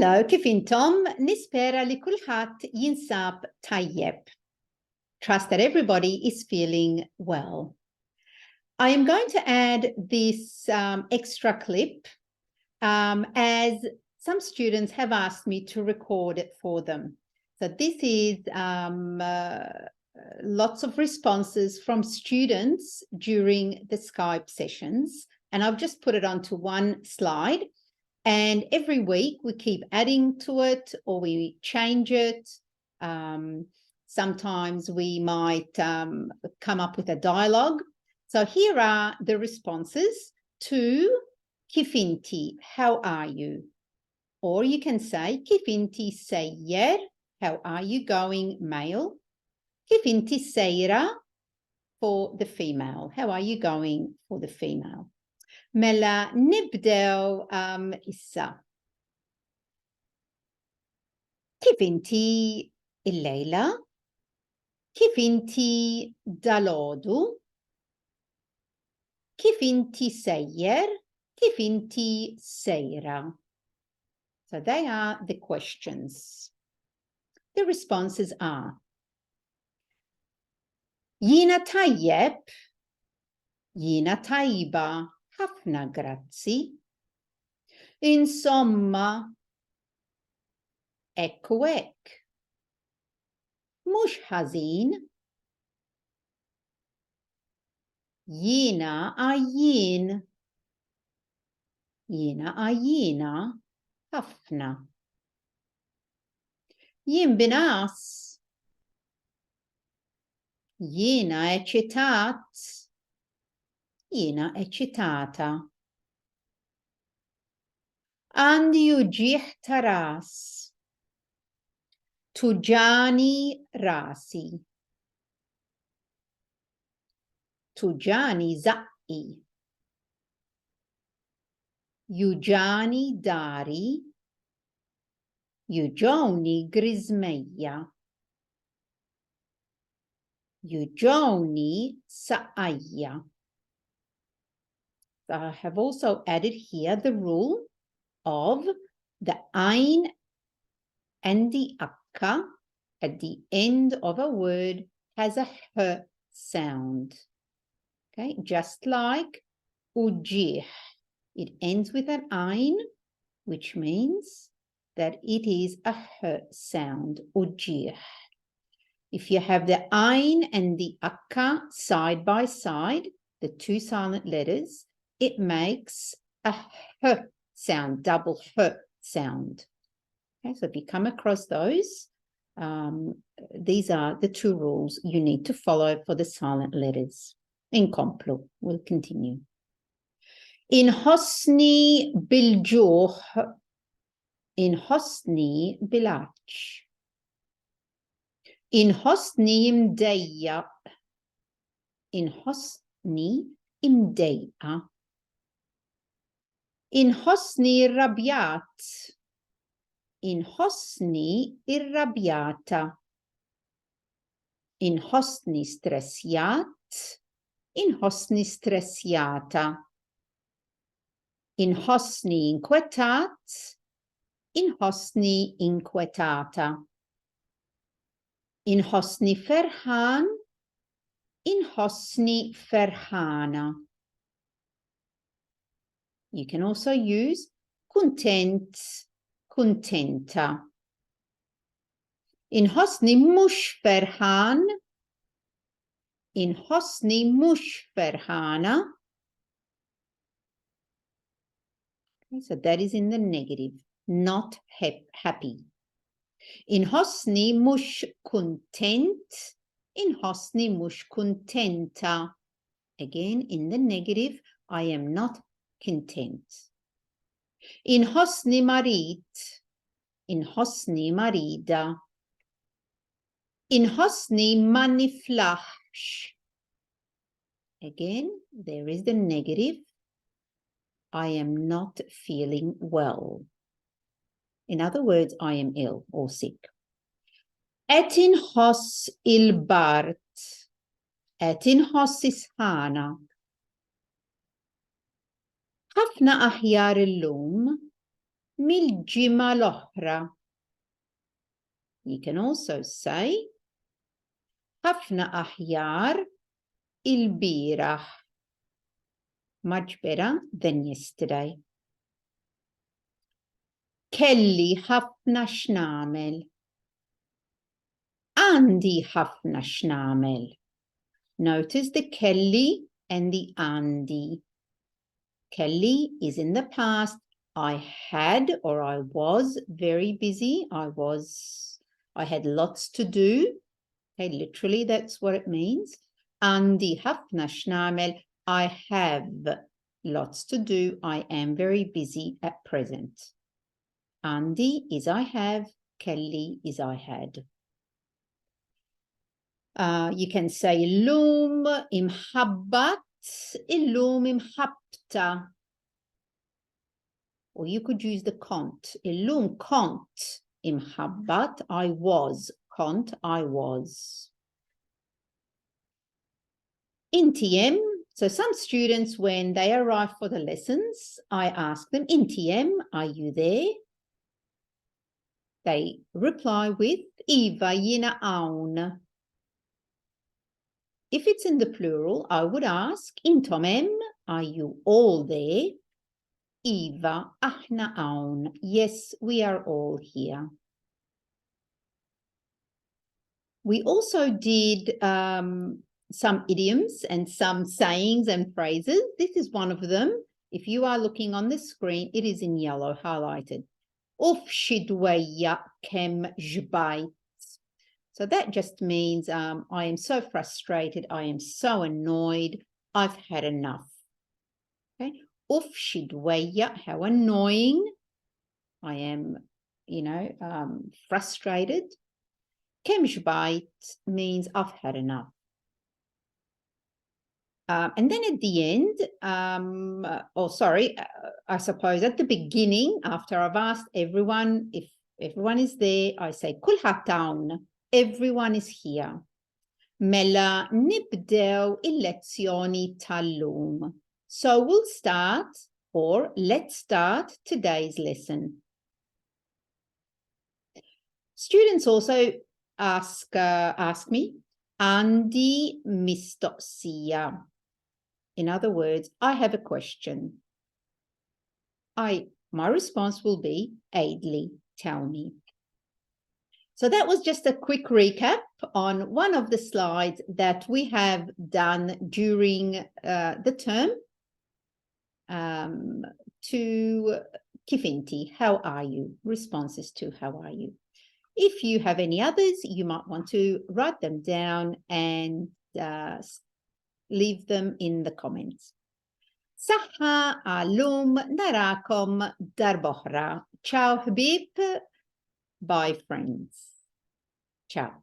Hello, kif intom? Nispera li kulħadd jinsab tajjeb. Trust that everybody is feeling well. I am going to add this um, extra clip um, as some students have asked me to record it for them. So this is um, uh, lots of responses from students during the Skype sessions. And I've just put it onto one slide. And every week we keep adding to it or we change it. Um, sometimes we might um, come up with a dialogue. So here are the responses to Kif inti, how are you? Or you can say kif inti sejjer, how are you going, male? Kif inti sejra for the female, how are you going for the female? Mela nibdew um, issa. Kif inti illejla? Kif inti dalodu? Kif inti sejjer? Kif inti sejra? So they are the questions. The responses are Jiena tajjeb, jiena tajba, ħafna grazzi. Insomma, hekk u hekk. Mhux ħażin. Jiena għajjien. Jiena għajjiena ħafna. Jien bingħas. Jiena eċitat. Jiena eċitata. Għandi uġigħ ta' ras. Tuġani rasi. Tuġani żaqqi. Juġani dari. Juġgħuni griżmejja. Juġgħuni saqajja. I have also added here the rule of the ein and the akka at the end of a word has a h sound. Okay, just like uġigħ. It ends with an ein, which means that it is a h sound, uġigħ. If you have the ein and the akka side by side, the two silent letters, it makes a h sound, double h sound. Okay, so if you come across those, um, these are the two rules you need to follow for the silent letters. Inkomplu, we'll continue. Inħossni bil-ġuħ, inħossni bil-għatx. Inħossni imdejjaq, inħossni imdejqa. Inħossni rrabjat, inħossni rrabjata. Inħossni stressjat, inħossni stressjata. Inħossni inkwetat, inħossni inkwetata. Inħossni ferħan, inħossni ferħana. You can also use kuntent, kuntenta. Inħossni mhux ferħan, inħossni mhux ferħana. Okay, so that is in the negative, not happy. Inħossni mhux kuntent, inħossni mhux kuntenta. Again, in the negative, I am not content. Inħossni marid, inħossni marida. Inħossni ma niflaħx. Again, there is the negative. I am not feeling well. In other words, I am ill or sick. Qed inħoss il-bard. Qed inħoss is-sħana. Ħafna aħjar illum. mill-ġimgħa l-oħra. You can also say ħafna aħjar ilbieraħ. Much better than yesterday. Kelli ħafna x'nagħmel. Għandi ħafna x'nagħmel. Notice the kelli and the għandi. Kelli is in the past. I had or I was very busy. I was, I had lots to do. Okay, literally that's what it means. Għandi ħafna x'nagħmel. I have lots to do. I am very busy at present. Għandi is I have, kelli is I had. You can say illum imħabbat, illum imħabbta. Or you could use the kont. Illum kont imħabbat, I was. Kont, I was. Inti hemm, so some students, when they arrive for the lessons, I ask them, Inti hemm, are you there? They reply with, Iva jiena hawn. If it's in the plural, I would ask, Intom hemm, are you all there? Iva, aħna hawn. Yes, we are all here. We also did some idioms and some sayings and phrases. This is one of them. If you are looking on the screen, it is in yellow highlighted. Uff xi dwejjaq kemm xbajt. So that just means I am so frustrated, I am so annoyed, I've had enough. Okay. Uff xi dwejjaq, how annoying. I am, frustrated. Kemm xbajt means I've had enough. And then at the end, or sorry, I suppose at the beginning, after I've asked everyone if everyone is there, I say kulħadd hawn, everyone is here. Mela nibdew il-lezzjoni tal-lum. So we'll start, or let's start today's lesson. Students also ask me, Għandi mistoqsija. In other words, I have a question. My response will be, Għidli, tell me. So that was just a quick recap on one of the slides that we have done during the term to Kif inti, how are you? Responses to how are you? If you have any others, you might want to write them down and leave them in the comments. Saħħa għal-lum narakom darb'oħra. Ciao ħbieb. Bye friends. Ciao.